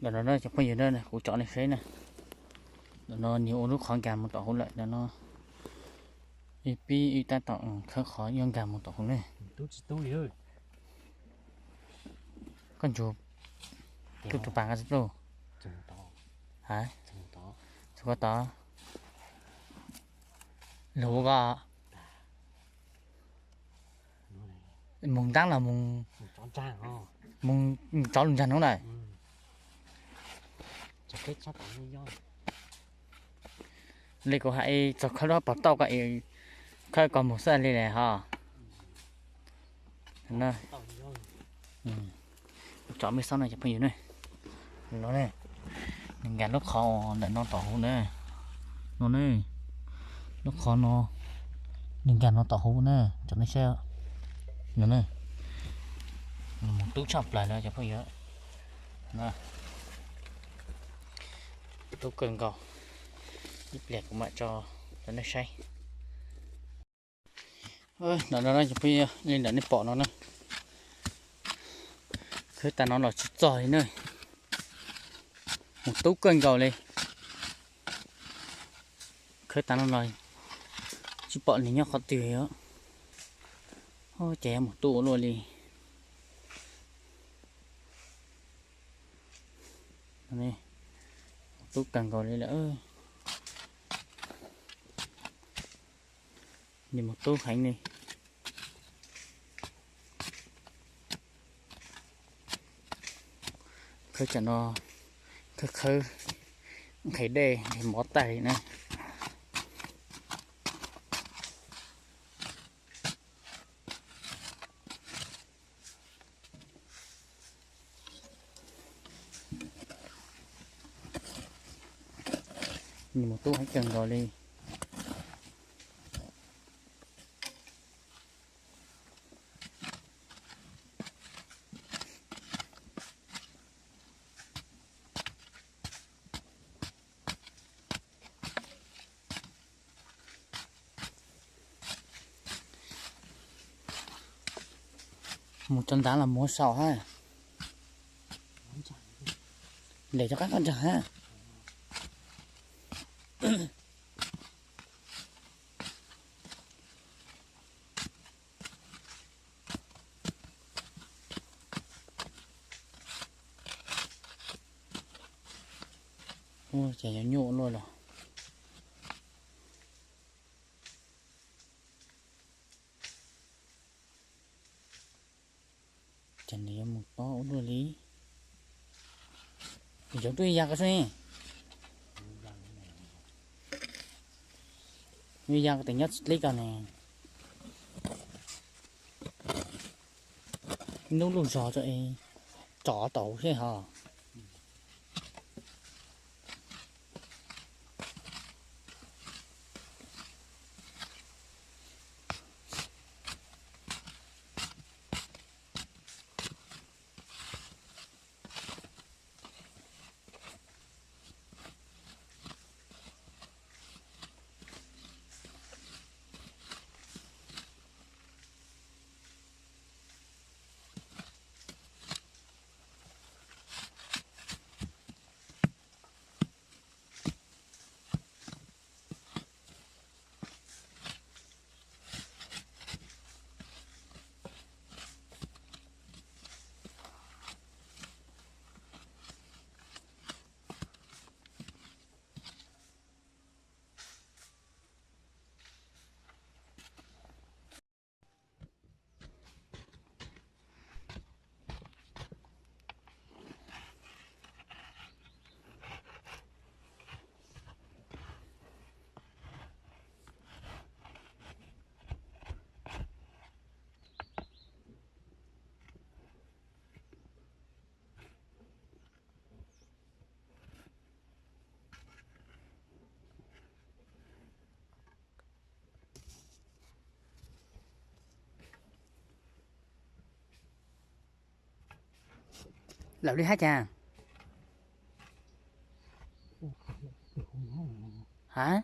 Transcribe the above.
Ntawm no na cov phooj ywg na, kuv tsom nej saib na. Ntawm no nws ua lub qhov nkag mus tom hauv lawm, ntawm no ib pib ib tab tom khawb qhov yuav nkag mus tom hauv ne. Koj ntsuag, tus tus pas nqa txog pluj. Ha, txog koj tod. Lug ko. Moog ntaab los moog, moog tsov lug ntsag nuav lawm. Li kuv has, txog khawb lub pov tauj ko, khawb ko moog xwb li lawm hos. Tsom mej saib no cov phooj ywg ne, no ne, nws nkag lub qhov ntawm no tom hauv na, no ne, lub qhov no, nws nkag no tom hauv na, tsom nej saib, no ne, moog tub tshaj plaws lawm cov phooj ywg. Tub kawg nkaus, ib pliag kuv mam tso rau nej saib. No no cov phooj ywg, li ntawm nej pom no na, khawb tas no los tsis txog li na, moog tub kawg nkaus li. Khawb tas no los tsis pom nws nyob qhov twg os. Ces moog tub ua luaj li. Tub kawg nkaus li lawm. Nws moog tub heev li. Khawb tsam no, khawb khawb nqhis dej nqhis mov tag li na. Nws moog tub heev kawg nkaus li. Mus tso ntav los mus saum hab. Lem rov qab koj nrog hab. Ua cas yuav nyuaj luaj los. Ces nws yuav mus tob ua luaj li. Yuav tuaj ya ko seb. Yuav ya ko tes nyob tsis dleb ko ne. Nub lub zog tso es tsom tau seb ho. Lawm li hab cas? Ha?